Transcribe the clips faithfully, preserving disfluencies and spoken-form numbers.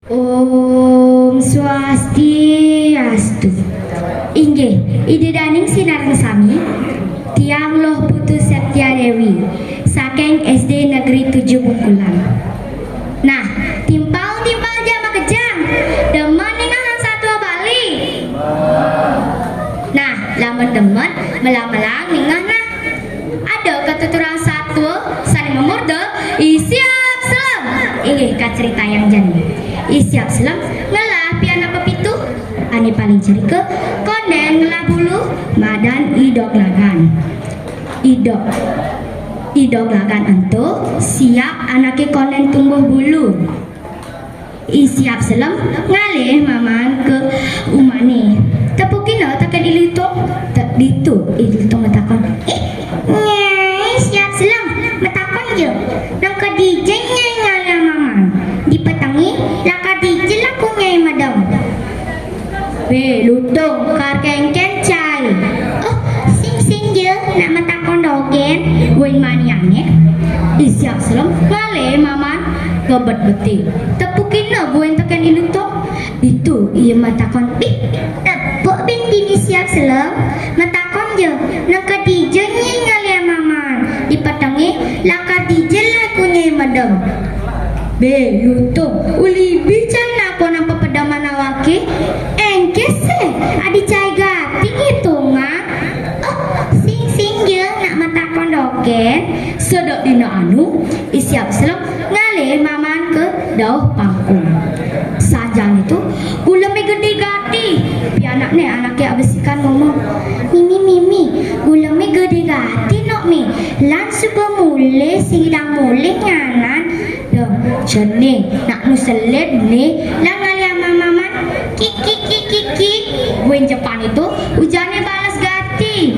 Om Swastiastu. Inggih, Ida daning sinareng sami, tiang Luh Putu Septia Dewi, saking S D Negeri tujuh Bungkulan. Nah, timpal-timpal ja makejang, demen ningehang satua Bali. Nah, lamun demen, melang-melang ningeh nah. Ada katuturan satua sane mamurda I Siap Selem. Inggih kacritayang jani. I Siap Selem ngelah pianak pepitu. Ane paling cerika, konden ngelah bulu, madan I Doglagan. I Dog, I Doglagan ento siap anake konden tumbuh bulu. I Siap Selem ngalih maman ka umahne. Tepukina teken I Lutung. Te-, ditu I Lutung matakon, "Ih, Nyai Siap Selem, matakon ja. Nang kadija Nyai ngalih maman? Dipetengi, lakar dija laku Nyai medem?" "Be, Lutung, kar kengken cai?" "Oh, sing-sing ja, nak matakon dogen," buin maniane. I Siap Selem ngalih maman ka bet-bete. Tepukina buin teken I Lutung. Ditu ia matakon, "Ih, tepuk ben dini Siap Selem, matakon ja, nang kadija Nyai ngalih maman? Dipetengi, lakar dija laku Nyai medem?" "Be, Lutung, uli bi cai nakonang pepedeman awake? Engke sih, adi cai gati ngitungang." "Oh, sing-sing ja, nak matakon dogen." Sedek dina anu, I Siap Selem ngalih maman ka dauh pangkung. Sajan ditu, guleme gede gati. Pianakne anake abesikan ngomong, "Mimi, Mimi, guleme gede gati nok, Mi. Lan suba mulih, sing idang mulih nyanan." "Duh, cening, nak nu selid ne, lan ngalih maman." "Kik, kik, kik, kik, kik." Buin jepan ditu, ujane bales gati.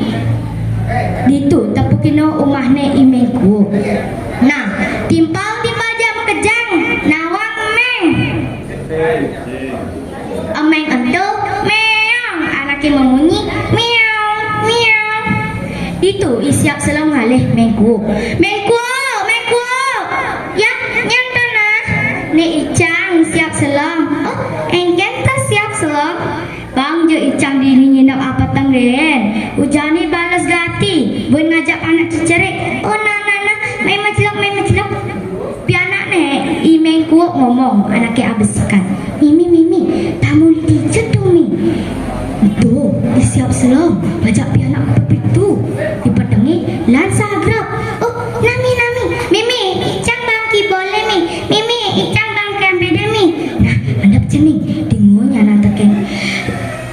Ditu tepukina umahne I Meng Kuuk. Nah, timpal-timpal ja makejang, nawang Meng. Emeng ento meong, anake mamunyi, "Meong, meong." Ditu I Siap Selem ngalih Meng Kuuk. "Meng Kuuk, Meng Kuuk." "Ya, nyén to nah?" "Ne icang, Siap Selem." "Oh, engken to, Siap Selem?" "Bang ja icang dini nginep apeteng den." Ujane bales gati, buin ngajak panak cecerik. "Oh, nah, nah, nah, mai maceluk, mai maceluk." Pianakne I Meng Kuuk ngomong, anake abesikan, "Mimi, Mimi, tang muli dija to, Mi?" "Ento, I Siap Selem, majak pianak pepitu. Dipetengi, lan sagrep." "Oh, nami, nami. Mimi, icang bang kibole, Mi. Mimi, icang bang kembede, Mi." Nah, endep cening, dingu nyanan teken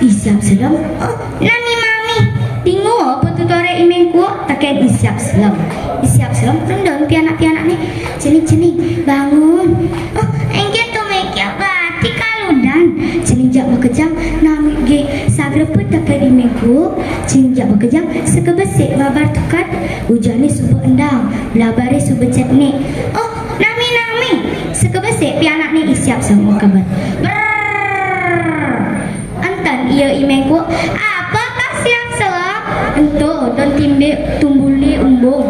I Siap Selem. "Oh, nami, Mami." Dingu apa tutore I Meng Kuuk teken I Siap Selem. I Siap Selem nundun pianak-pianakne. "Cening, cening, bangun." "Oh, engke to, Meki, abati kaludan." Cening jak makejang, nami ge sagrepe teken I Meng Kuuk. Cening jak makejang, sakebesik babar tukad, ujane suba endang, blabare suba cetnik. "Oh, nami, nami." Sakebesik pianakne I Siap Selem makeber. Brrrr. Enten ia I Meng Kuuk, "Apa to, Siap Selem?" "Ento, don timbe tumbule umbung."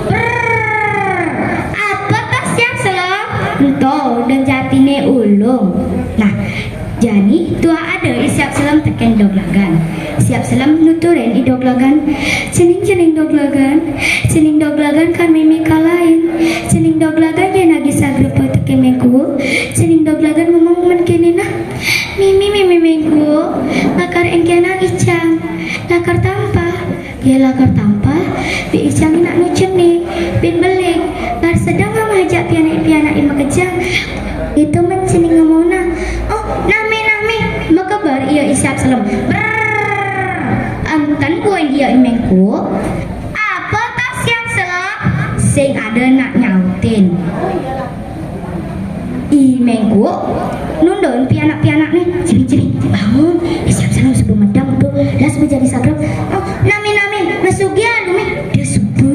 "Brrrr. Apa to, Siap Selem?" "Ento, don jatine ulung." Nah, jani tuah ada I Siap Selem teken Doglagan. Siap Selem nuturin I Doglagan, "Cening, cening Doglagan, cening Doglagan kan Mimi kalahin. Cening Doglagan yen nagih sagrepe teken Meng Kuuk, cening Doglagan ngomong men kene nah, 'Mimi, Mimi Meng Kuuk, lakar engkenang icang, lakar tampah. Yen lakar tampah, bi icang nak nu cening, bin beling, bar sedeng majak pianak-pianak I makejang.' Ditu men cening ngomong nah." "Oh, nami, nami." Makeber ia I Siap Selem. Brrrr. Enten buin ia I Meng Kuuk. "Apa to, Siap Selem?" Sing ada nak nyautin. I Meng Kuuk nundun pianak-pianakne. "Cening, cening, bangun. I Siap Selem suba medem to, lan suba jani sagrep." "Oh, nami, nami, masugi alu, Mi." Dia suba.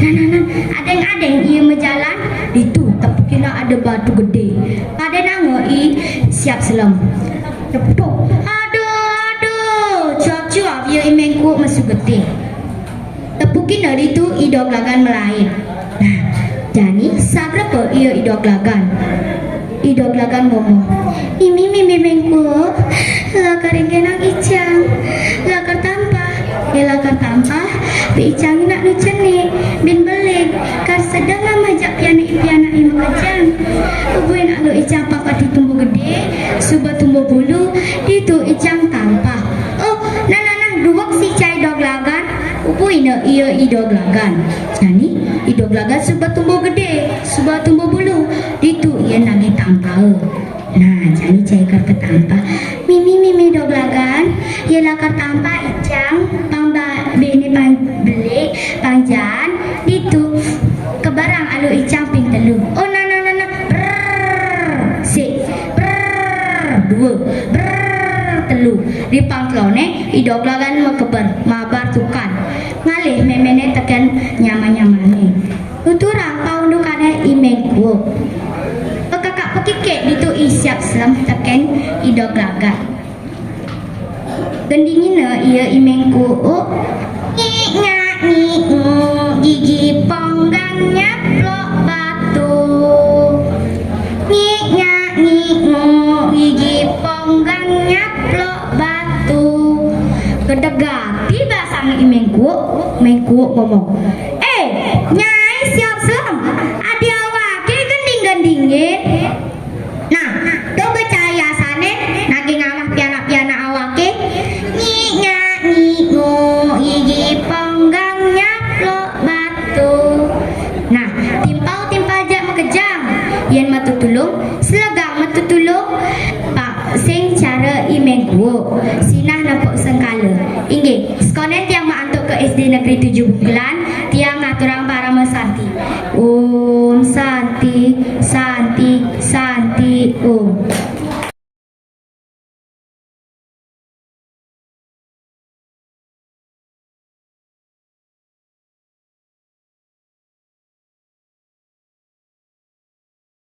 Nan, nan, nan. Adeng-adeng ia majalan, ditu tepukina ada batu gede. Pade nangge I Siap Selem. Tepuk. Aduh, aduh. Cuap-cuap ia I Meng Kuuk masuk getih. Tepukina ditu I Doglagan malaib. Nah, jani sagrepe ia I Doglagan. I Dog Lagan ngomong, "Mimi, mimi mengkuo, lakar inggenang icang, lakar tampah, ya lakar tampah, bi icang nak nu cenik, bin belik, kar sedeng amah jak pianak-pianak i makejang. Ubuin alu icang pang pati tumbuh gede, suba tumbuh bulu, ditu icang tampah." "Oh, nah, nah, nah, duweg si cai Dog Lagan, ubuina ia i Dog Lagan." Jani, i Dog Lagan suba tumbuh gede, suba tumbuh bulu, ditu ia nagih tampah. Nah, jani cai kar katampah. "Mimi, mimi Dog Lagan, ia lakar tampah icang, pang ba-, bini pang belik, pang jaan, ditu keberang alu icang ping telu." "Oh, nah, nah, nah, nah, brrrr, sik, brrrr, dua, brrrr, telu." Di pang teloné, i Dog Lagan makeber, mabar tukad. Ngalih méméné tekén nyama-nyamané. Nuturang paundukané i Méng Kuuk. Pekakak pekikik ditu i Siap Selem tekén i Dog Lagan. Gendingina ia i Méng Kuuk. "Nyik nyak nyik nguk, gigi ponggang nyaplok batu. Nyik nyak nyik nguk, gigi ponggang nyaplok batu." Gedeg gati basané i Méng Kuuk. Méng Kuuk ngomong, "Eh, Nyai Siap Selem, adi awaké gending-gendingin. Nah, to ba cai asané nagih ngamah pianak-pianak awaké. Nyik nyak nyik nguk, gigi ponggang nyaplok batu." Nah, timpal-timpal jak makejang. Yén metutulung, selegang metutulung. Pang sing cara i Méng Kuuk, sinah nepuk sengkala. Inggih, sekonen tiang maantuk ka S D Negeri Tujuh Bugelan, tiang ngaturang parama santi. Om Santi, Santi, Santi, Om.